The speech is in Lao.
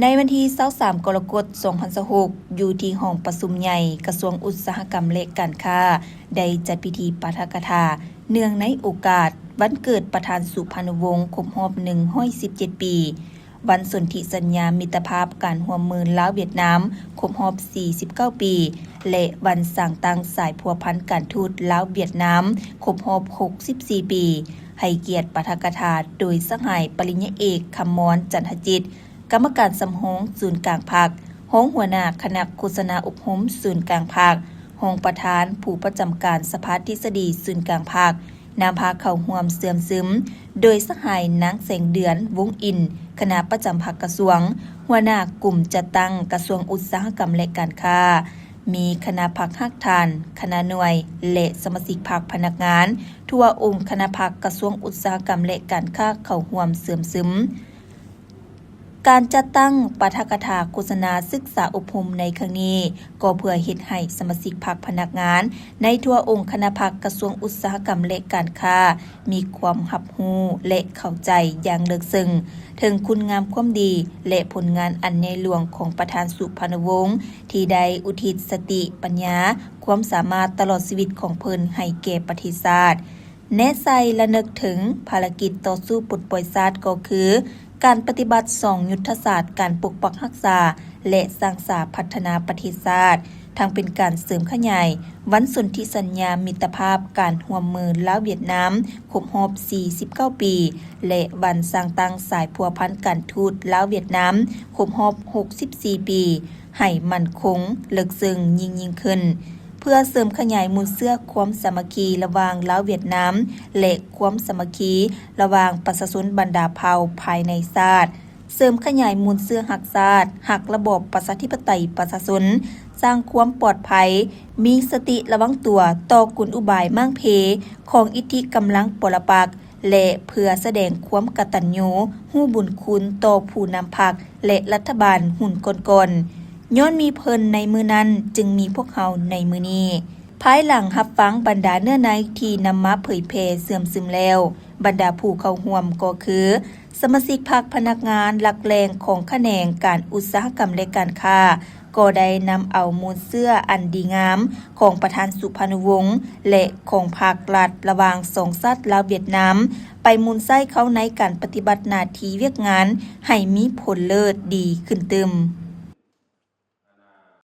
ໃນວັນທີຊາວສາມ ກໍລະກົດ ສອງພັນຊາວຫົກ ຢູ່ທີ່ຫ້ອງປະຊຸມໃຫຍ່ກະຊວງອຸດສາຫະກຳ ແລະ ການຄ້າ ໄດ້ຈັດພິທີປາຖະກະຖາ ເນື່ອງໃນໂອກາດວັນເກີດປະທານສຸພານຸວົງຄົບຮອບ ໜຶ່ງຮ້ອຍສິບເຈັດ ປີ, ວັນສົນທິສັນຍາມິດຕະພາບການຮ່ວມມືລາວ-ຫວຽດນາມຄົບຮອບ ສີ່ສິບເກົ້າ ປີ ແລະ ວັນສ້າງຕັ້ງສາຍພົວພັນການທູດລາວ-ຫວຽດນາມຄົບຮອບ ຫົກສິບສີ່ ປີ, ໃຫ້ກຽດປາຖະກະຖາໂດຍສະຫາຍປະລິນຍາເອກ ຄຳມອນ ຈັນທະຈິດ, ກຳມະການສຳຮອງສູນກາງພັກ, ຮອງຫົວໜ້າຄະນະໂຄສະນາອົບຮົມສູນກາງພັກ, ຮອງປະທານຜູ້ປະຈຳການສະພາທິດສະດີສູນກາງພັກ, ນຳພາເຂົ້າຮ່ວມເຊື່ອມຊຶມໂດຍສະຫາຍນາງ ແສງເດືອນ ວົງອິນ, ຄະນະປະຈຳພັກກະຊວງ, ຫົວໜ້າກຸ່ມຈັດຕັ້ງກະຊວງອຸດສາຫະກຳ ແລະ ການຄ້າ, ມີຄະນະພັກຮາກຖານ, ຄະນະໜ່ວຍ ແລະ ສະມາຊິກພັກພະນັກງານທົ່ວອົງຄະນະພັກກະຊວງອຸດສາຫະກຳ ແລະ ການຄ້າເຂົ້າຮ່ວມເຊື່ອມຊຶມ. ການຈັດຕັ້ງປາຖະກະຖາໂຄສະນາສຶກສາອົບຮົມໃນຄັ້ງນີ້ ກໍເພື່ອເຮັດໃຫ້ສະມາຊິກພັກພະນັກງານໃນທົ່ວອົງຄະນະພັກກະຊວງອຸດສາຫະກຳ ແລະ ການຄ້າ ມີຄວາມຮັບຮູ້ ແລະ ເຂົ້າໃຈຢ່າງເລິກເຊິ່ງເຖິງຄຸນງາມຄວາມດີ ແລະ ຜົນງານອັນໃຫຍ່ຫຼວງຂອງປະທານສຸພານຸວົງ ທີ່ໄດ້ອຸທິດສະຕິປັນຍາ, ຄວາມສາມາດຕະຫຼອດຊີວິດຂອງເພິ່ນໃຫ້ແກ່ປະເທດຊາດ. ແນໃສ່ລະນຶກເຖິງພາລະກິດຕໍ່ສູ້ປົດປ່ອຍຊາດ ກໍຄືການປະຕິບັດສອງຍຸດທະສາດການປົກປັກຮັກສາ ແລະ ສ້າງສາພັດທະນາປະເທດຊາດ, ທັງເປັນການເສີມຂະຫຍາຍວັນສົນທິສັນຍາມິດຕະພາບການຮ່ວມມືລາວ-ຫວຽດນາມຄົບຮອບ ສີ່ສິບເກົ້າ ປີ ແລະ ວັນສ້າງຕັ້ງສາຍພົວພັນການທູດລາວ-ຫວຽດນາມຄົບຮອບ ຫົກສິບສີ່ ປີ ໃຫ້ໝັ້ນຄົງ, ເລິກເຊິ່ງຍິ່ງໆຂຶ້ນ, ເພື່ອເສີມຂະຫຍາຍມູນເຊື້ອຄວາມສາມັກຄີລະຫວ່າງລາວ-ຫວຽດນາມ ແລະ ຄວາມສາມັກຄີລະຫວ່າງປະຊາຊົນບັນດາເຜົ່າພາຍໃນຊາດ, ເສີມຂະຫຍາຍມູນເຊື້ອຮັກຊາດ, ຮັກລະບອບປະຊາທິປະໄຕປະຊາຊົນ, ສ້າງຄວາມປອດໄພ, ມີສະຕິລະວັງຕົວຕໍ່ກົນອຸບາຍມ້າງເພຂອງອິດທິກຳລັງປໍລະປັກ ແລະ ເພື່ອສະແດງຄວາມກະຕັນຍູຮູ້ບຸນຄຸນຕໍ່ຜູ້ນຳພັກ ແລະ ລັດຖະບານຮຸ່ນກ່ອນໆ. ຍ້ອນມີເພິ່ນໃນມື້ນັ້ນ ຈຶ່ງມີພວກເຮົາໃນມື້ນີ້. ພາຍຫຼັງຮັບຟັງບັນດາເນື້ອໃນທີ່ນຳມາເຜີຍແຜ່ເຊື່ອມຊຶມແລ້ວ, ບັນດາຜູ້ເຂົ້າຮ່ວມກໍຄື ສະມາຊິກພັກພະນັກງານຫຼັກແຫຼ່ງຂອງຂະແໜງການອຸດສາຫະກຳ ແລະ ການຄ້າ ກໍໄດ້ນຳເອົາມູນເຊື້ອອັນດີງາມຂອງປະທານສຸພານຸວົງ ແລະ ຂອງພາກລັດລະຫວ່າງສອງຊາດລາວ-ຫວຽດນາມ ໄປໝູນໃຊ້ເຂົ້າໃນການປະຕິບັດໜ້າທີ່ວຽກງານໃຫ້ມີຜົນເລີດດີຂຶ້ນຕື່ມ.